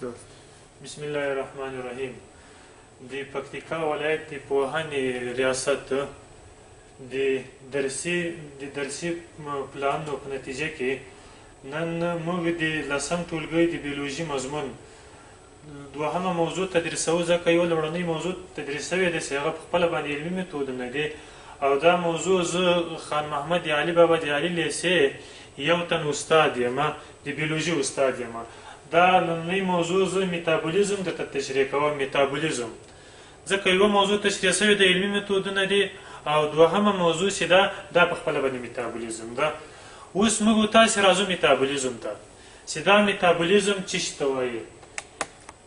بسم الله الرحمن الرحیم. د پکتیکا ولایت د پوهنې ریاست د درسي پلانونو په نتیجه کې نن موږ د لسم ټولګي د بیولوژي مضمون دوهمه موضوع تدریسوو، ځکه یو لومړنۍ موضوع تدریس شوې ده چې هغه په خپله باندې علمي میتودونه دي. او دا موضوع زه خان محمد علي بابا د عالي لیسې یو تن استاد یم، د بیولوژي استاد یم. دا نننۍ موضوع زه میتابولیزم درته تشریح کوم. میتابولیزم ځکه یوه موضوع تشریح شوې ده، علمي میتودونه دي، او دوهمه موضوع چې ده دا په خپله باندې میتابولیزم ده. اوس موږ تاسې راځو میتابولیزم ته، چې دا میتابولیزم څه شي ته وایي.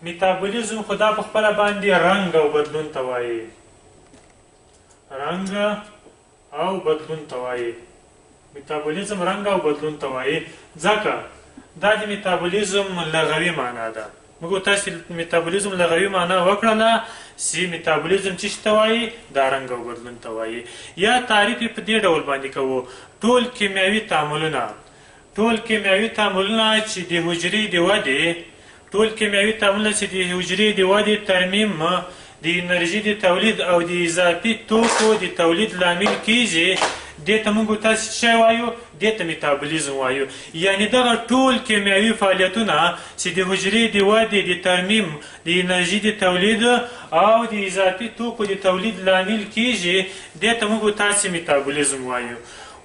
میتابولیزم خو دا په خپله باندې رنګ او بدلون ته وایي، رنګ او بدلون ته وایي. میتابولیزم رنګ او بدلون ته وایي، ځکه دا د میتابولیزم لغوي معنا ده. موږ تاسې میتابولیزم لغوي معنا وکړله چې میتابولیزم څه شي ته وایي، دا رنګ او بدلون ته وایي. یا تعریف یې په دې ډول باندې کوو: ټول کیمیاوي تعاملونه، ټول کیمیاوي تعاملونه چې د حجرې د ودې، ټول کیمیاوي تعاملونه چې د حجرې د ودې، ترمیم، د انرژي د تولید او د اضافي توکو د تولید لامل کیږي، دې ته موږ تاسې څه وایو؟ دې ته میتابولیزم وایو. یعنې دغه ټول کیمیاوي فعالیتونه چې د حجرې د ودې، د ترمیم، د انرژي د تولید او د اضافي توکو د تولید لامل کیږي، دې ته موږ تاسې میتابولیزم وایو.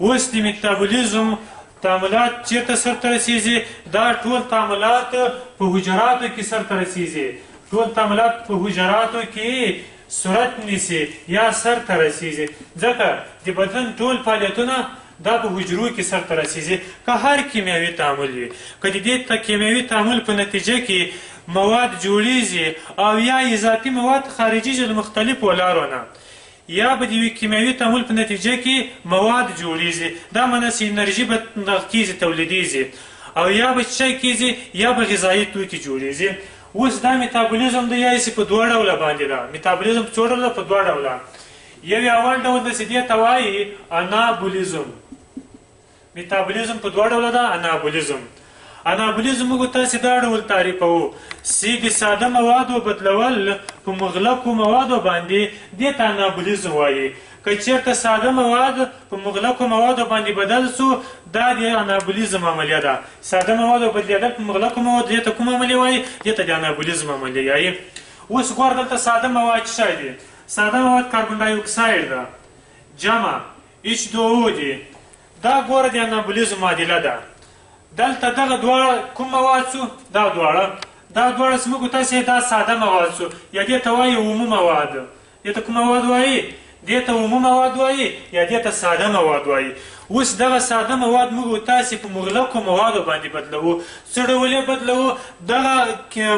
اوس د میتابولیزم تعاملات چیرته سرته رسیږي؟ دا ټول تعاملات په حجراتو کې سرته رسیږي. ټول تعاملات په حجراتو کې صورت نیسي یا سرته رسیږي، ځکه د بدن ټول فعالیتونه دا په حجرو کې سرته رسیږي. که هر کیمیاوي تعامل وي، که د دې کیمیاوي تعامل په نتیجه کې مواد جوړیږي او یا اضافي مواد خارجیږي له مختلفو لارو نه، یا به د یوې کیمیاوي تعامل په نتیجه کې مواد جوړیږي، دا معنی چې انرژي به کیږي، تولیدیږي، او یا به څه کیږي، یا به غذایي توکي جوړیږي. اوس دا میتابولیزم دی، یا چې په دوه ډوله باندې ده. میتابولیزم په څو ډوله؟ په دوه ډوله. یو یې اول ډول ده چې دې ته وایي انابولیزم. میتابولیزم په دوه ډوله ده، انابولیزم. انابولیزم موږ تاسې دا ډول تعریفوو چې د ساده موادو بدلول په مغلقو موادو باندې، دې ته انابولیزم وایي. که چېرته ساده مواد په مغلقو موادو باندې بدل سو، دا د انابولیزم عملیه ده. ساده موادو بدلېدل په مغلقو موادو دې ته کوم عملیه وایي؟ دې ته د انابولیزم عملیه وایي. اوس ګوره دلته ساده مواد څه دي؟ ساده مواد کاربن ډای اکساید ده، جمع H2O دي. دا ګوره د انابولیزم معادله ده. دلته دغه دواړه کوم مواد سو؟ دا دواړه، دا دواړه چې موږ تاسې دا ساده مواد سو، یا دې ته وایي عمومي مواد. دې ته کوم مواد وایي؟ دې ته عمومي مواد وایي، یا دې ته ساده مواد وایي. اوس دغه ساده مواد موږ تاسې په مغلقو موادو باندې بدلوو. څه ډول یې بدلوو؟ دغه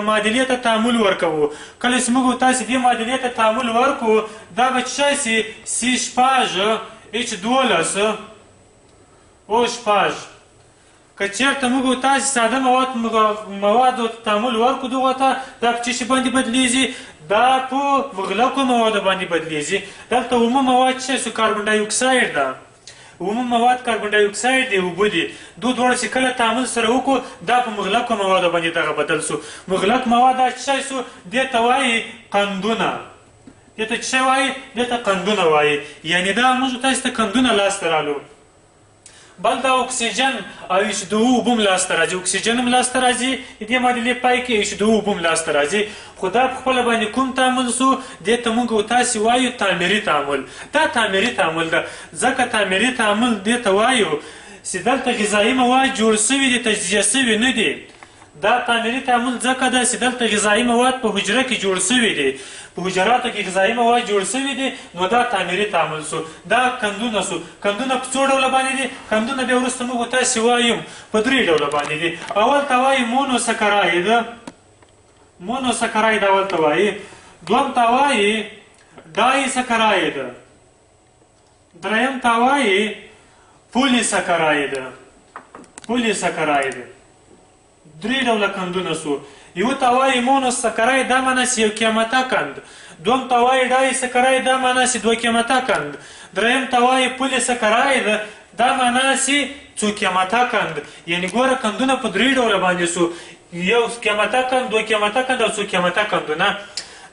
معادلې ته تعامل ورکوو. کله چې موږ تاسې دې معادلې ته تعامل ورکړو، دا به څه شي؟ سي شپږ اچ 12 او شپږ. که چېرته موږ تاسې ساده موادو ته تعامل ورکړو دغو ته، دا په څه شي باندې بدلیږي؟ دا په مغلقو موادو باندې بدلیږي. دلته عمومي مواد څه شو؟ کاربن ډای اکساید ده. عمومي مواد کاربن ډای اکساید دی، اوبه دي. دوه دواړه چې کله تعامل سره وکړو، دا په مغلقو موادو باندې دغه بدل سو. مغلق مواد دا څه شی سو؟ دې ته وایي قندونه. دې ته څه وایي؟ دې ته قندونه وایي. یعنې دا موږ تاسې ته قندونه لاسته رالو. بل دا اکسیجن او H2O اوبه هم لاسته راځي. اکسیجن هم لاسته راځي د دې معادلې پای کې، H2O اوبه هم لاسته راځي. خو دا په خپله باندې کوم تعامل سو؟ دې ته موږ تاسې وایو تعمیري تعامل. دا تعمیري تعامل ده، ځکه تعمیري تعامل دې ته وایو چې دلته غذایي مواد جوړ سوي دي، تجزیه سوي نه دي. دا تعمیري تعامل ځکه ده چې دلته غذایي مواد په حجره کې جوړ سوي دي، په حجراتو کې غذایي مواد جوړ سوي دي، نو دا تعمیري تعامل سو. دا قندونه سو. قندونه په څو ډوله باندې دي؟ قندونه بیا وروسته موږ تاسې وایم په درې ډوله باندې دي. اول ته وایي مونوسکراید، مونوسکراید اول ته وایي. دویم ته وایي ډای سکراید، دریم ته وایي پولیسکراید. پولیسکراید درې ډوله قندونه سو. یو ته وایي مونوسکراید، دا معنی چې یو قیمته قند. دویم ته وایي ډای سکراید، دا معنی چې دوه قیمته قند. دریم ته وایي پولیسکراید، دا معنا چې څو قیمته کند، یعنی ګوره کندونه په درې ډوله باندې سو، یو قیمته کند، دوه قیمته کند او څو قیمته کندونه.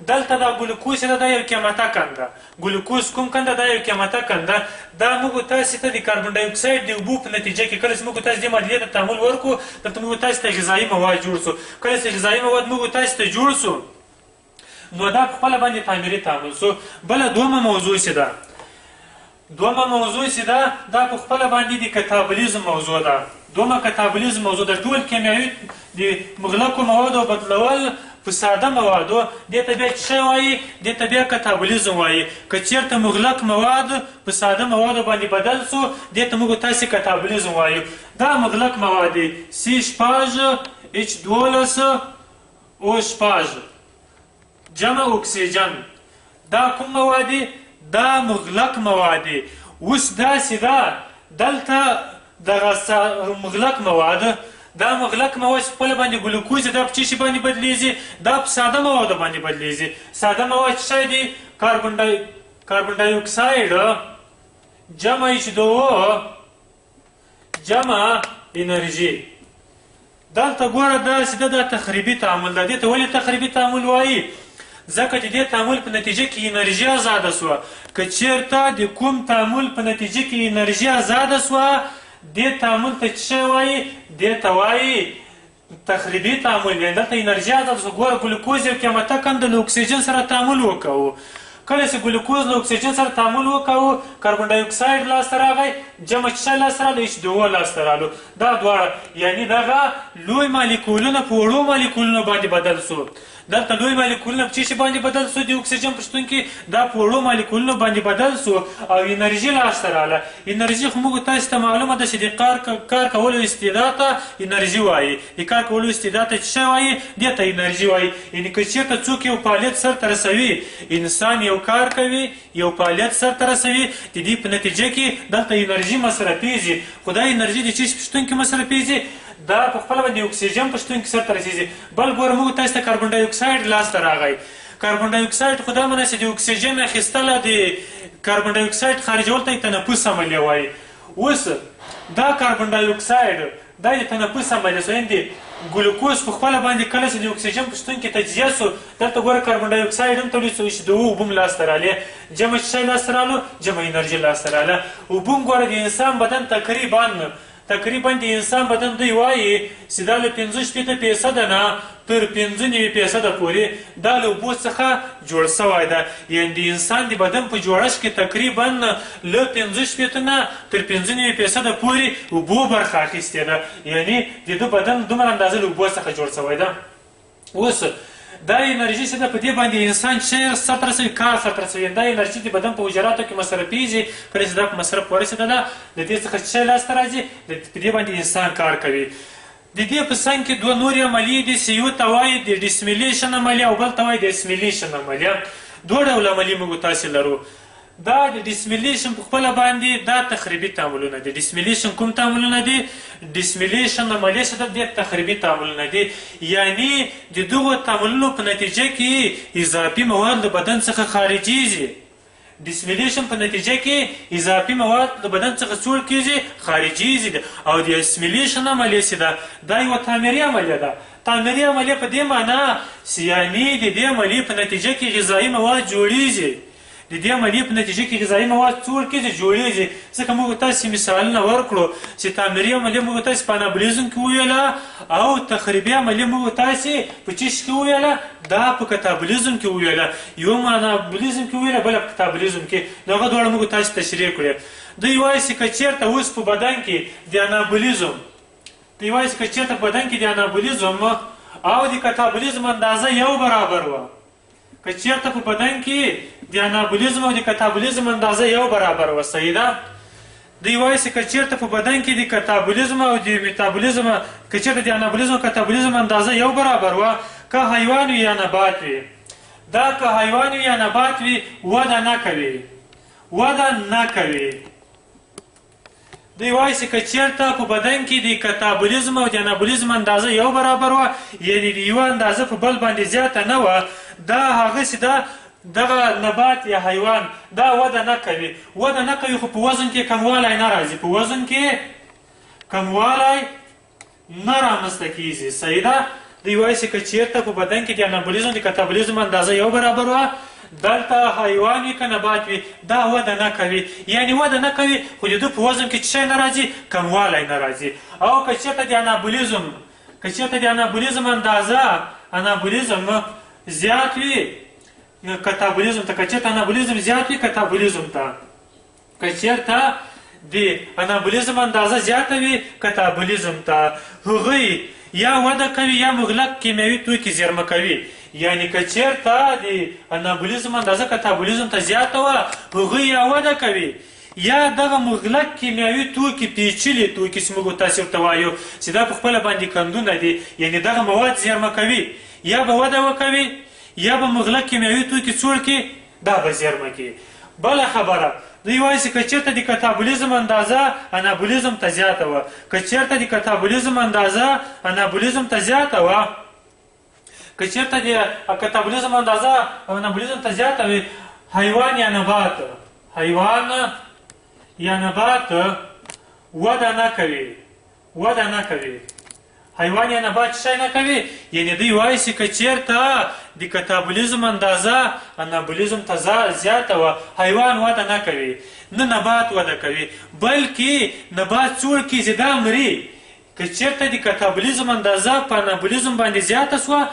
دلته دا ګلوکوز ده، دا یو قیمته کند ده. ګلوکوز کوم کند ده؟ دا یو قیمته کند ده. دا موږ تاسې ته د کاربن ډای اکساید د اوبو په نتیجه کې کله چې موږ تاسې دې معادلې ته تعامل ورکړو، دلته موږ تاسې ته غذایي مواد جوړ سو. کله چې غذایي مواد موږ تاسې ته جوړ سو، نو دا په خپله باندې تعمیري تعامل سو. بله دومه موضوع چې ده، دومه موضوع چې ده، دا په خپله باندې د کتابولیزم موضوع ده. دومه کتابولیزم موضوع ده. ټول کیمیاوي د مغلقو موادو بدلول په ساده موادو، دې ته بیا څه وایي؟ دې ته بیا کتابولیزم وایي. که چېرته مغلق مواد په ساده موادو باندې بدل سو، دې ته موږ تاسې کتابولیزم وایو. دا مغلق مواد دي، سي شپږ اچ 12 او شپږ جمع اکسیجن. دا کوم مواد دي؟ دا مغلق مواد دي. اوس داسې ده، دلته دغه مغلق مواد، دا مغلق مواد چې خپله باندې ګلوکوز دا په څه شي باندې بدلیږي؟ دا په ساده موادو باندې بدلیږي. ساده مواد څه شی دي؟ کاربن ډای اکساید جمع اچ دوه جمع انرژي. دلته ګوره داسې ده، دا تخریبي تعامل ده. دې ته ولې تخریبي تعامل وایي؟ ځکه چې دې تعامل په نتیجه کې انرژي ازاده سوه. که چېرته د کوم تعامل په نتیجه کې انرژي ازاده سوه، دې تعامل ته څه شی وایي؟ دې ته وایي تخریبي تعامل. یعنې دلته انرژي ازاده سوه. ګوره ګلوکوز یو قیمته کند له اکسیجن سره تعامل وکاوه. کله چې ګلوکوز له اکسیجن سره تعامل وکاوه، کاربن ډای اکساید لاسته راغی، جمع څه شی لاسته راغلو؟ اچ دوه لاسته راغلو. دا دواړه یعنې دغه لوی مالیکولونه په وړو مالیکولونو باندې بدل سو. دلته لوی مالیکولونه په څه شي باندې بدل سو؟ د اکسیجن په شتون کې دا په وړو مالیکولونو باندې بدل سو او انرژي لاسته راغله. انرژي خو موږ تاسې ته معلومه ده چې د کار کولو استعداد ته انرژي وایي. د کار کولو استعداد ته څه شی وایي؟ دې ته انرژي وایي. یعنې که چېرته څوک یو فعالیت سرته رسوي، انسان یو کار کوي، یو فعالیت سرته رسوي، د دې په نتیجه کې دلته انرژي مصرفېږي. خو دا انرژي د څه شي په شتون کې مصرفېږي؟ دا په خپله باندې اکسیجن په شتون کې سرته رسېږي. بل ګوره موږ تاسې ته کاربن ډای اکساید لاسته راغی. کاربن ډای اکساید خو دا معنی چې د اکسیجن اخیستله، د کاربن ډای اکساید خارجول ته یې تنفس عملیه وایي. اوس دا کاربن ډای اکساید دا د تنفس عملیه سو، یعنې د ګلوکوز په خپله باندې کله چې د اکسیجن په شتون کې تجزیه سو، دلته ګوره کاربن ډای اکساید هم تولید سو، چې د اوبه هم لاسته رالې. جمع څه شی لاسته رالو؟ جمع انرژي لاسته راله. اوبه هم ګوره د انسان بدن تقریبا د انسان بدن دوی وایي چې دا له 65% نه تر 95% پورې دا له اوبو څخه جوړ سوی ده. یعنې د انسان د بدن په جوړښت کې تقریبا له 65 نه تر 95% پورې اوبو برخه اخیستې ده. یعنې د ده بدن دومره اندازه له اوبو څخه جوړ سوی ده. اوس دا انرژي چې ده په دې باندې انسان څه سرته رسوي؟ کار سرته رسوي. دا انرژي د بدن په حجراتو کې مصرفېږي. کله چې دا په مصرف ورسېدله، د دې څخه څه لاسته راځي؟ په دې باندې انسان کار کوي. د دې په څنګ کې دوه نورې عملیې دي چې یو ته وایي د ډیسمیلیشن عملیه او بل ته وایي د اسمیلیشن عملیه. دوه ډوله عملیې موږ تاسې لرو. دا د ډیسمیلیشن په خپله باندې دا تخریبي تعاملونه دي. ډیسمیلیشن کوم تعاملونه دي؟ ډیسمیلیشن عملیه چې ده، دې تخریبي تعاملونه دي. یعنې د دغو تعاملونو په نتیجه کې اضافي مواد له بدن څخه خارجېږي. ډیسمیلیشن په نتیجه کې اضافي مواد له بدن څخه څوړ کېږي، خارجېږي. او د اسمیلیشن عملیه چې ده، دا یوه تعمیري عملیه ده. تعمیري عملیه په دې معنا چې یعنې د دې عملیې په نتیجه کې غذایي مواد جوړېږي. د دې عملیې په نتیجه کې غذایي مواد څوړ کېږي، جوړېږي. ځکه موږ تاسې مثالونه ورکړو چې تعمیري عملیه موږ تاسې په انابولیزم کې وویله او تخریبي عملیه موږ تاسې په څه شي کې وویله؟ دا په کتابولیزم کې وویله. یو مو انابولیزم کې وویله، بله په کتابولیزم کې. نو هغه دواړه موږ تاسې تشریح کړې. دوی وایي چې که چېرته اوس په بدن کې د انابولیزم، دوی وایي چې که چېرته په بدن کې د انابولیزم او د کتابولیزم اندازه یو برابر وه، که چېرته په بدن کې د انابولیزم او د کتابولیزم اندازه یو برابر وه، صحیح ده؟ دوی وایي چې که چېرته په بدن کې د کتابولیزم او د میتابولیزم، که چېرته د انابولیزم او کتابولیزم اندازه یو برابر وه، که حیوان وي یا نبات وي، دا که حیوان وي یا نبات وي وده نه کوي، وده نه کوي. دوی وایي چې که چېرته په بدن کې د کتابولیزم او د انابولیزم اندازه یو برابر وه، یعنې د یوه اندازه په بل باندې زیاته نه وه، دا هغسې ده دغه نبات یا حیوان دا وده نه کوي، وده نه کوي خو په وزن کې کموالی نه راځي، په وزن کې کموالی نه رامنځته کیږي. صحیح ده؟ دوی وایي چې که چیرته په بدن کې د انابولیزم د کتابولیزم اندازه یو برابر وه، دلته حیوان وي که نبات وي دا وده نه کوي، یعنی وده نه کوي خو د ده په وزن کې څه شی نه راځي؟ کموالی نه راځي. او که چیرته د انابولیزم، که چیرته د انابولیزم اندازه، انابولیزم زیات وي کتابولیزم ته، که چیرته انابولیزم زیات وي کتابولیزم ته، که چیرته د انابولیزم اندازه زیاته وي کتابولیزم ته، هغوی یا وده کوي یا مغلق کیمیاوي توکي زیرمه کوي. یعنی که چیرته د انابولیزم اندازه کتابولیزم ته زیاته وه، هغوی یا وده کوي یا دغه مغلق کیمیاوي توکي، پیچلي توکي چې موږ تاسې ورته وایو چې دا په خپله باندې کندونه دي، یعنی دغه مواد زیرمه کوي، یا به وده وکوي یا به مغلق کیمیاوي توکي څوړ کړي، دا به زیرمه کړي. بله خبره دوی وایي چې که چېرته د کتابولیزم اندازه انابولیزم ته زیاته وه، که چېرته د کتابولیزم اندازه انابولیزم ته زیاته وه، که چېرته د کتابولیزم اندازه انابولیزم ته زیاته وي، حیوان یا نبات، حیوان یا نبات وده نه کوي، وده نه کوي. حیوان یا نبات څه شی نه کوي؟ یعنی دوی وایي چې که چېرته د کتابولیزم اندازه انابولیزم ته زیاته وه، حیوان وده نه کوي، نه نبات وده کوي، بلکې نبات څوړ کېږي، دا مري. که چېرته د کتابولیزم اندازه په انابولیزم باندې زیاته سوه،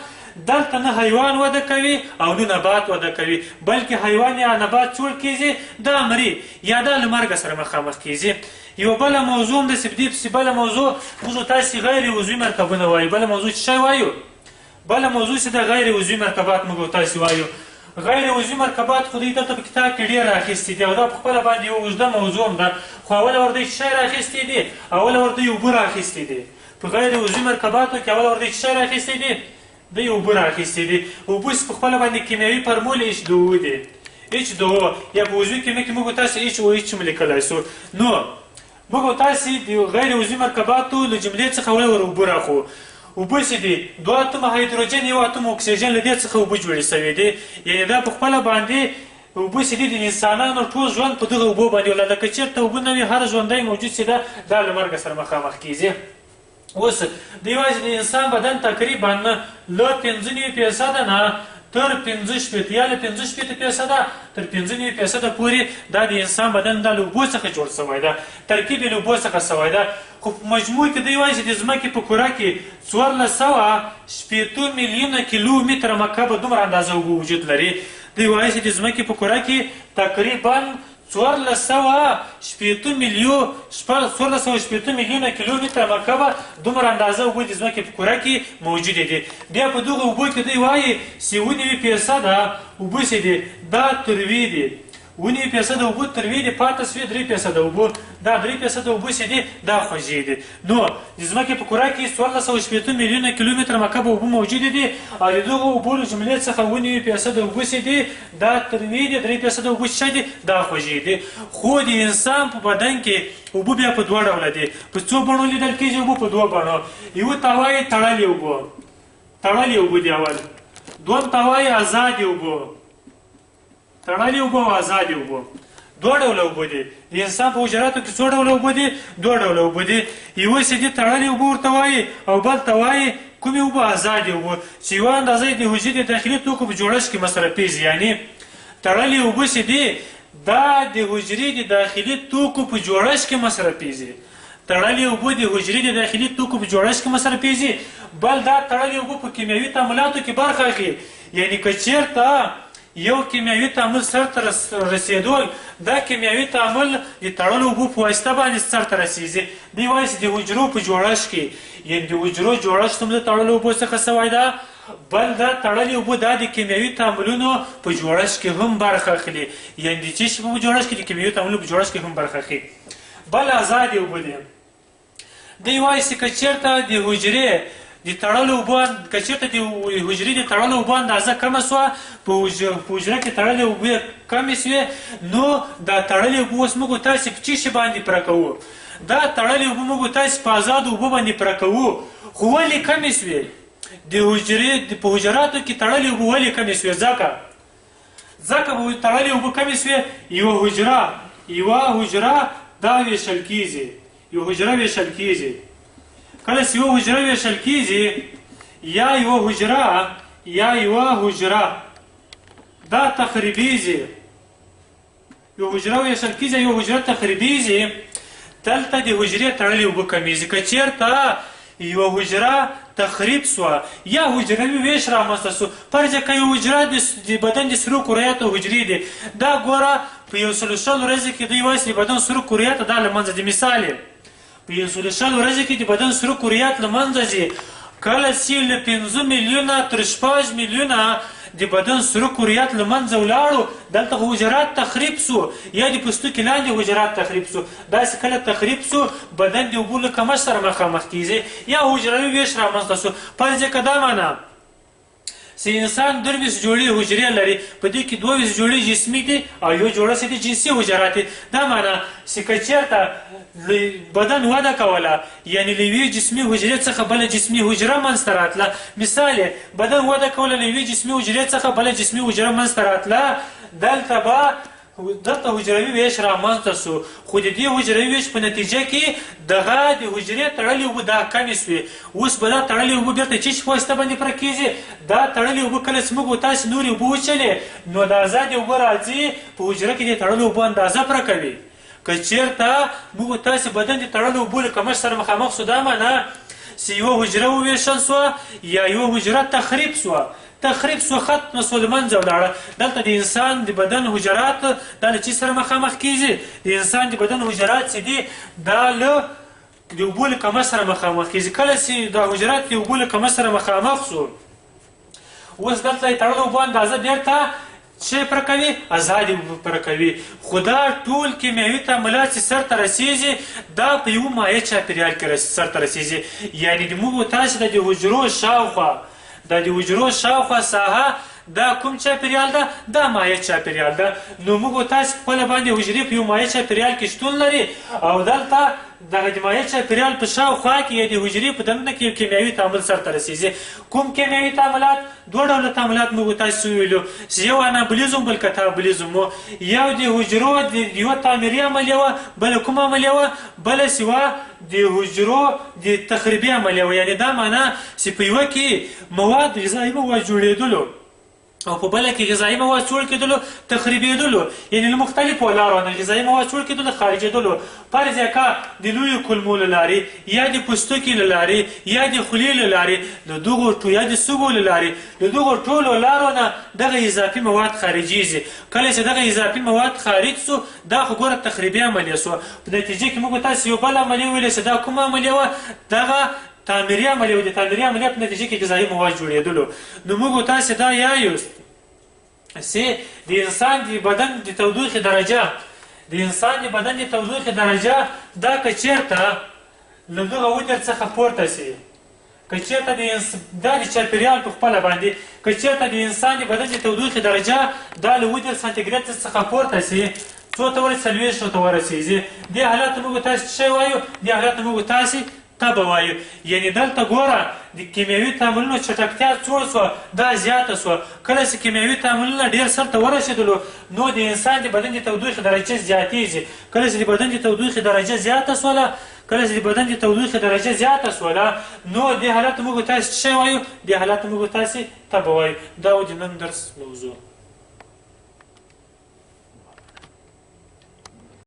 دلته نه حیوان وده کوي او نه نبات وده کوي، بلکې حیوان یا نبات څوړ کېږي، دا مري یا دا له مرګه سره مخامخ کېږي. یوه بله موضوع هم داسې په دې پسې بله موضوع موږ تاسې غیر عضوي مرکبونه وایو. بله موضوع څه شی وایو؟ بله موضوع چې ده غیر عضوي مرکبات موږ تاسې وایو. غیر عضوي مرکبات خو دوی دلته په کتاب کې ډېر راخیستي دي او دا په خپله باندې یوه اوږده موضوع هم ده، خو اوله ور دوی څه شی راخیستي دي؟ اوله ور دوی اوبه راخیستي دي. په غیر عضوي مرکباتو کې اوله ور دوی څه شی راخیستي دي؟ دوی اوبه راخیستي دي. اوبه چې په خپله باندې کیمیاوي فرمول ایچ دوه دي، ایچ دوه، یا په عضوي کیمیا کې موږ تاسې ایچ او ایچ هم لیکلی سو. نو موږ تاسې د غیر عضوي مرکباتو له جملې څخه اوله ور اوبه راخو. اوبه چې دي دوه اتومه هایدروجن یو اتوم اکسیجن، له دې څخه اوبه جوړې سوې دي. یعنې دا په خپله باندې اوبه چې دي د انسانانو ټول ژوند په دغه اوبو باندې ولاړ ده. که چېرته اوبه نه وي هر ژوندی موجود چې ده دا له مرګه سره مخامخ کېږي. اوس دوی وایي چې د انسان بدن تقریبا له 95% نه تر 65 یا له 65% تر 95% پورې دا د انسان بدن دا له اوبو څخه جوړ سوی ده، ترکیب یې له اوبو څخه سوی ده. خو په مجموع کې دوی وایي چې د ځمکې په کره کې 1460 میلیونه کیلو متره مکعبه دومره اندازه اوبه وجود لري. دوی وایي چې د ځمکې په کره کې تقریبا 1460 میلیونه کیلومتره مکعبه دومره اندازه اوبه د ځمکې په کره کې موجودې دي. بیا په دغو اوبو کې دوی وایي چې 97% اوبه چې دي دا تروې دي، 97% اوبه تروې دي، پاتې سوې 3% اوبه، دا 3% اوبه چې دي دا خوږې دي. نو د ځمکې په کره کې 1460 میلیونه کیلومتره مکعبه اوبه موجودې دي او د دغو اوبو له جملې څخه 97% اوبه چې دي دا تروې دي، 3% اوبه چې دي دا خوږې دي. خو د انسان په بدن کې اوبه بیا په دوه ډوله دي، په څو بڼو لیدل کېږي اوبه؟ په دوه بڼو. یوه ته وایي تړلې اوبه، تړلې اوبه دي اول، دویم ته وایي ازادې اوبه. تړلې اوبه او ازادې اوبه دوه ډوله اوبه دي. د انسان په حجراتو کې څو ډوله اوبه دي؟ دوه ډوله اوبه دي. یوه چې دي تړلې اوبه ورته وایي او بل ته وایي کومې اوبه؟ ازادې اوبه، چې یوه اندازه یې د حجرې د داخلي توکو په جوړښت کې مصرفېږي. یعنې تړلې اوبه چې دي دا د حجرې د داخلي توکو په جوړښت کې مصرفېږي. تړلې اوبه د حجرې د داخلي توکو په جوړښت کې مصرفېږي. بل دا تړلې اوبه په کیمیاوي تعاملاتو کې برخه اخلي. یعنې که چېرته یو کیمیاوي تعامل سر ته رسېدول، دا کیمیاوي تعامل د تړلو اوبو په واسطه باندې سر ته رسېږي. دوی وایي چې د حجرو په جوړښت کې، یعنې د حجرو جوړښت هم د تړلو اوبو څخه سوی ده، بل دا تړلې اوبه دا د کیمیاوي تعاملونو په جوړښت کې هم برخه اخلي. یعنې د څه شي په جوړښت کې؟ د کیمیاوي تعاملونو په جوړښت کې هم برخه اخلي. بل ازادې اوبه دي. دوی وایي چې که چېرته د حجرې د تړلو اوبو، که چېرته د حجرې د تړلو اوبو اندازه کمه سوه، په حجره کې تړلې اوبه کمې سوې، نو دا تړلې اوبه اوس موږ تاسې په څه شي باندې پوره کوو؟ دا تړلې اوبه موږ تاسې په ازادو اوبو باندې پوره کوو. خو ولې کمې سوې؟ د حجرې په حجراتو کې تړلې اوبه ولې کمې سوې؟ ځکه به تړلې اوبه کمې سوې. یوه حجره دا ویشل کیږي، یوه حجره ویشل کیږي. کله چې یوه حجره ویشل کیږي یا یوه حجره دا تخریبیږي، یو حجره ویشل کیږي، یو حجره تخریبیږي، دلته د حجرې تړلې اوبه کمیږي. که چیرته یوه حجره تخریب سوه یا حجروي ویش رامنځته سو، فرض که یو حجره د بدن د سرو کرویاتو حجرې دي، دا ګوره په 120 ورځې کې دوی وایي چې د بدن سرو کرویاتو دا له منځه ځي. مثال یې په 120 ورځې کې د بدن سرو کرویات له منځه ځي. کله چې له 5 میلیونه تر 6 میلیونه د بدن سره کرویات له منځه ولاړو، دلته خو حجرات تخریب سو یا د پوستکي لاندې حجرات تخریب سو. داسې کله تخریب سو بدن د اوبو له کمښت سره مخامخ کیږي یا حجروي ویش رامنځته سو. فرض که دا معنا چې انسان 23 جوړې حجرې لري، په دې کې 22 جوړې جسمي دي او یو جوړه چې دي جنسي حجرات دي. دا معنا چې که چېرته بدن وده کوله، یعنې له یوې جسمي حجرې څخه بله جسمي حجره منځته راتله، مثال یې بدن وده کوله له یوې جسمي حجرې څخه بله جسمي حجره منځته راتله، دلته حجروي ویش رامنځته سو. خو د دې حجروي ویش په نتیجه کې دغه د حجرې تړلې اوبه دا کمې سوې. اوس به دا تړلې اوبه بېرته چیش په واسطه باندې پوره کېږي؟ دا تړلې اوبه کله چې موږ تاسې نورې اوبه وچلې نو د ازادې اوبه راځي په حجره کې د تړلو اوبو اندازه پوره کوي. که چېرته موږ تاسې بدن د تړلو اوبو له کمښت سره مخامخ سو، دا معنا چې یوه حجره وویشل سوه یا یوه حجره تخریب سوه، ختمه سوه، له منځه ولاړه. دلته د انسان د بدن حجرات دا له چی سره مخامخ کیږي؟ د انسان د بدن حجرات چې دي دا له د اوبو له کمښت سره مخامخ کیږي. کله چې دا حجرات د اوبو له کمښت سره مخامخ سو، اوس دلته یې تړلو اوبو اندازه بېرته چې پوره کوي؟ ازادې اوبه پوره کوي. خو دا ټول کیمیاوي تعاملات چې سرته رسیږي دا په یوه مایع چاپېریال کې سرته رسیږي. یعنې د موږ تاسې د حجرو شاوخوا ساحه دا کوم چاپېریال ده؟ دا مایع چاپېریال ده. نو موږ تاسې خپله باندې حجرې په یو مایع چاپېریال کې شتون لري او دلته دغه د مایع چاپېریال په شاوخوا کې یا د حجرې په دننه کې یو کیمیاوي تعامل سرته رسیږي. کوم کیمیاوي تعاملات؟ دوه ډوله تعاملات موږ تاسې وویلو چې یو انابولیزم بل کتابولیزم و. یو د حجرو د یوه تعمیري عملیه وه، بله کومه عملیه وه؟ بله چې وه د حجرو د تخریبي عملیه وه. یعنې دا معنا چې په یوه کې مواد غذایي مواد جوړېدلو او په بله کې غذایي مواد جوړ کېدلو تخریبېدلو، یعنې له مختلفو لارو نه غذایي مواد جوړ کېدلو خارجېدلو. فرض یې که د لویو کولمو له لارې یا د پوستکي له لارې یا د خولې له لارې له دغو یا د سږو له لارې له دغو ټولو لارو نه دغه اضافي مواد خارجېږي. کله چې دغه اضافي مواد خارج سو، دا خو ګوره تخریبي عملیه سوه. په نتیجه کې موږ تاسې یو بله عملیه وویله چې دا کومه عملیه وه؟ دغه تعمیري عملیه وه. د تعمیري عملیې په نتیجه کې غذایي مواد جوړېدلو. نو موږ تاسې دا یایو چې د انسان د بدن د تودوخې درجه، د انسان د بدن د تودوخې درجه دا که چېرته له دغه وتر څخه پورته شي، که چېرته دا د چاپېریال په خپله باندې که چېرته د انسان د بدن د تودوخې درجه دا له 37 سانتیګریډ څخه پورته شي، څو ته ورسي؟ 40 ته ورسېږي. دې حالت ته موږ تاسې څه شی وایو؟ دې حالت ته موږ تاسې تبه وایو. یعنې دلته ګوره د کیمیاوي تعاملونو چټکتیا څوړ سوه، دا زیاته سوه. کله چې کیمیاوي تعاملونه ډېر سرته ورسېدلو نو د انسان د بدن د تودوخې درجه زیاتېږي. کله چې د بدن د تودوخې درجه زیاته سوله، کله چې د بدن د تودوخې درجه زیاته سوله نو دې حالت ته موږ تاسې څه شی وایو؟ دې حالت ته موږ تاسې تبه وایو. دا و د نن درس موضوع.